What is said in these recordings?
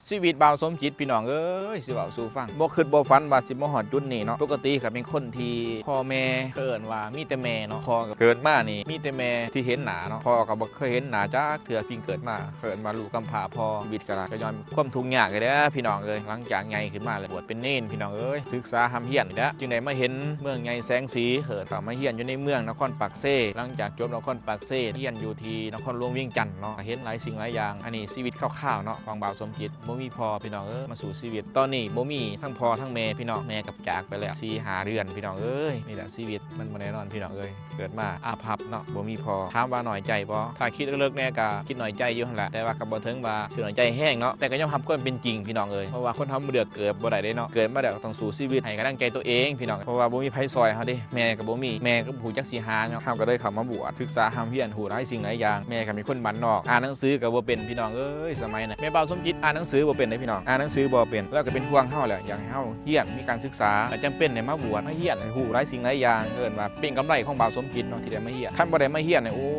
ຊີວິດບ່າວສົມຈິດ ພີ່ນ້ອງເອີຍ ຊິເວົ້າສູ່ຟັງ ບໍ່ຄິດບໍ່ຝັນວ່າຊິມາຮອດຈຸດນີ້ເນາະ. ປົກກະຕິກໍເປັນຄົນທີ່ພໍ່ແມ່ເອີ້ນວ່າມີແຕ່ແມ່ເນາະ, ພໍ່ກໍເກີດມານີ້ມີແຕ່ແມ່ທີ່ເຫັນໜ້າເນາະ, ພໍ່ກໍບໍ່ເຄີຍເຫັນໜ້າຈັກເທື່ອ ເພິ່ງເກີດມາ ເອີ້ນວ່າລູກກຳພ້າພໍ່. ຊີວິດກໍ ກໍຍ້ອນຄວາມທຸກຍາກນີ້ແຫຼະ ພີ່ນ້ອງເອີຍ. ຫຼັງຈາກໃຫຍ່ຂຶ້ນມາແລ້ວ ບວດເປັນເນນ ພີ່ນ້ອງເອີຍ, ສຶກສາຮ່ຳຮຽນນີ້ແຫຼະ ຈຶ່ງໄດ້ມາເຫັນເມືອງໃຫຍ່ແສງສີ. ເອີ ກໍມາຮຽນຢູ່ໃນເມືອງນະຄອນປາກເຊ. ຫຼັງຈາກຈົບນະຄອນປາກເຊ ຮຽນຢູ່ທີ່ນະຄອນຫຼວງວຽງຈັນເນາະ, ກໍເຫັນຫຼາຍສິ່ງຫຼາຍຢ່າງ. ອັນນີ້ຊີວິດຄ່າວໆເນາະ ຂອງບ່າວສົມຈິດ. ບໍ່ມີພໍ່ ພີ່ນ້ອງເອີຍ ມາສູ້ຊີວິດ. ຕອນນີ້ບໍ່ມີທັງພໍ່ທັງແມ່ ພີ່ນ້ອງ, ແມ່ກໍຈາກໄປແລ້ວສີ່ຫ້າເດືອນ ພີ່ນ້ອງເອີຍ. ນີ້ແຫຼະຊີວິດ ມັນບໍ່ແນ່ນອນ ພີ່ນ້ອງເອີຍ. ເກີດມາອາພັບເນາະ ບໍ່ມີພໍ່. ຖາມວ່ານ້ອຍໃຈບໍ່? ຖ້າຄິດເລິກໆແດ່ກໍຄິດນ້ອຍໃຈຢູ່ຫັ້ນແຫຼະ, ແຕ່ວ່າກໍບໍ່ເຖິງວ່າຊິນ້ອຍໃຈແຮງເນາະ, ແຕ່ກໍຍອມຮັບຄວາມເປັນຈິງ ພີ່ນ້ອງເອີຍ. ເພາະວ່າຄົນເຮົາມາເລືອກເກີດບໍ່ໄດ້ເດ້ເນາະ, ເກີດມາແລ້ວກໍຕ້ອງສູ້ຊີວິດ ໃຫ້ກຳລັງໃຈຕົວເອງ ພີ່ນ້ອງ, ເພາະວ່າບໍ່ມີໃຜຊ່ອຍເຮົາເດ້. ແມ່ກໍບໍ່ມີ, ແມ່ກໍບໍ່ຮູ້ຈັກຊິຫາເນາະ. ເຮົາກໍເລີຍເຂົ້າມາບວດ ສຶກສາຮ່ຳຮຽນ ຮູ້ຫຼາຍສິ່ງຫຼາຍຢ່າງ. ແມ່ກໍເປັນຄົນບ້ານນອກ ອ່ານໜັງສືກໍບໍ່ເປັນ ພີ່ນ້ອງເອີຍ. ສະໄໝນັ້ນແມ່ບ່າວສົມຈິດ ອ່ານໜັງສືບໍ່ເປັນເດ້ ພີ່ນ້ອງ, ອ່ານໜັງສືບໍ່ເປັນ. ລາວກໍເປັນຫ່ວງເຮົາແຫຼະ ຢາກໃຫ້ເຮົາ ຮຽນ ມີການສຶກສາ ກໍຈຳເປັນໄດ້ມາບວດ ມາຮຽນ ໃຫ້ຮູ້ຫຼາຍສິ່ງຫຼາຍຢ່າງ. ເອີ້ນວ່າເປັນກຳໄລຂອງບ່າວສົມຈິດເນາະ ທີ່ໄດ້ມາຮຽນ. ຄັນບໍ່ໄດ້ມາຮຽນນີ້ ໂອ້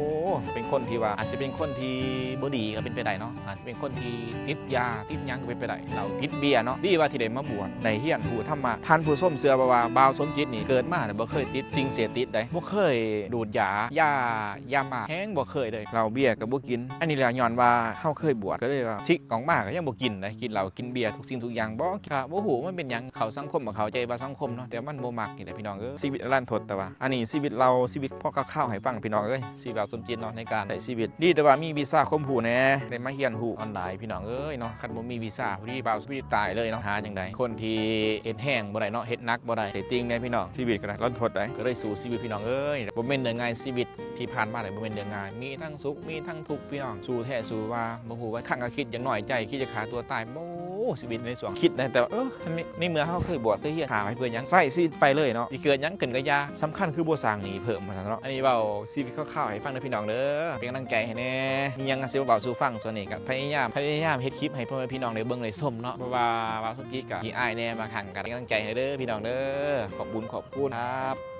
ເປັນຄົນທີ່ວ່າ ອາດຈະເປັນຄົນທີ່ບໍ່ດີກໍເປັນໄປໄດ້ເນາະ, ອາດຈະເປັນຄົນທີ່ຕິດຢາ ຕິດຫຍັງກໍເປັນໄປໄດ້, ເຫຼົ້າ ຕິດເບຍເນາະ. ດີວ່າທີ່ໄດ້ມາບວດ ໄດ້ຮຽນຮູ້ທຳມະ. ທ່ານຜູ້ຊົມເຊື່ອບໍ່ວ່າບ່າວສົມຈິດນີ້ເກີດມາແລ້ວບໍ່ເຄີຍຕິດສິ່ງເສບຕິດໃດ, ບໍ່ເຄີຍດູດຢາ ຢາ ຢາໝາກແຮງ ບໍ່ເຄີຍເລີຍ, ເຫຼົ້າເບຍກໍບໍ່ກິນ. ອັນນີ້ແຫຼະ ຍ້ອນວ່າເຮົາເຄີຍບວດ ກໍເລີຍວ່າສິກອອກມາກໍຍັງບໍ່ກິນໃດ, ກິນເຫຼົ້າ ກິນເບຍ ທຸກສິ່ງທຸກຢ່າງບໍ່ ກໍບໍ່ຮູ້ມັນເປັນຫຍັງ. ເຂົ້າສັງຄົມກໍເຂົ້າໃຈວ່າສັງຄົມເນາະ ແຕ່ມັນບໍ່ມັກນີ້ແຫຼະ ພີ່ນ້ອງເອີຍ. ຊີວິດອະລັນທົດ ແຕ່ວ່າອັນນີ້ຊີວິດເລົ່າ ຊີວິດພໍຄາວໆໃຫ້ຟັງ ພີ່ນ້ອງເອີຍ. ຊີວິດບ່າວສົມຈິດເນາະ ໃນການໃຊ້ຊີວິດ ດີແຕ່ວ່າມີວິຊາຄວາມຮູ້ແດ່ ໄດ້ມາຮຽນຮູ້ອອນລາຍ ພີ່ນ້ອງເອີຍເນາະ. ຄັນບໍ່ມີວິຊາ ພໍດີບ່າວສົມຈິດຕາຍເລີຍເນາະ, ຫາຈັ່ງໃດ. ຄົນທີ່ເຮັດແຮງບໍ່ໄດ້ເນາະ ເຮັດໜັກບໍ່ໄດ້ ເສຍຕິງແດ່ ພີ່ນ້ອງ. ຊີວິດກໍໄດ້ລັນທົດໃດ ກໍເລີຍສູ້ຊີວິດ ພີ່ນ້ອງເອີຍ. ບໍ່ແມ່ນເລື່ອງງ່າຍ ຊີວິດ ທີ່ຜ່ານມານີ້ບໍ່ແມ່ນເລື່ອງງ່າຍ, ມີທັງສຸກ ມີທັງທຸກ ພີ່ນ້ອງ. ສູ້ແທ້ສູ້ວ່າ ບໍ່ຮູ້ວ່າຄັ້ງກໍຄິດຢາກນ້ອຍໃຈ ຄິດຈະຂ້າຕົວຕາຍ. ໂອ້ ຊີວິດໃນຊ່ວງຄິດນະ ແຕ່ວ່າ ເອີ ໃນເມື່ອເຮົາເຄີຍບວດ ເຄີຍຮຽນ ຂ້າໄປເພື່ອຫຍັງ? ໃຊ້ຊີວິດໄປເລີຍເນາະ, ຊິເກີດຫຍັງຂຶ້ນກໍຢ່າ, ສຳຄັນຄືບໍ່ສ້າງໜີ້ເພີ່ມ ວ່າຊັ້ນເນາະ. ອັນນີ້ເວົ້າຊີວິດຄ່າວໆໃຫ້ຟັງເດີ ພີ່ນ້ອງເດີ, ເປັນກຳລັງໃຈໃຫ້ແດ່. ມີຫຍັງກໍຊິມາເວົ້າສູ່ຟັງ. ສ່ວນນີ້ກໍພະຍາຍາມ ພະຍາຍາມເຮັດຄລິບໃຫ້ພໍ່ແມ່ພີ່ນ້ອງໄດ້ເບິ່ງໄດ້ຊົມເນາະ, ເພາະວ່າບ່າວສົມຈິດກໍຂີ້ອາຍແດ່ ບາງຄັ້ງກໍເປັນກຳລັງໃຈໃຫ້ເດີ ພີ່ນ້ອງເດີ. ຂອບບຸນຂອບຄຸນຄັບ.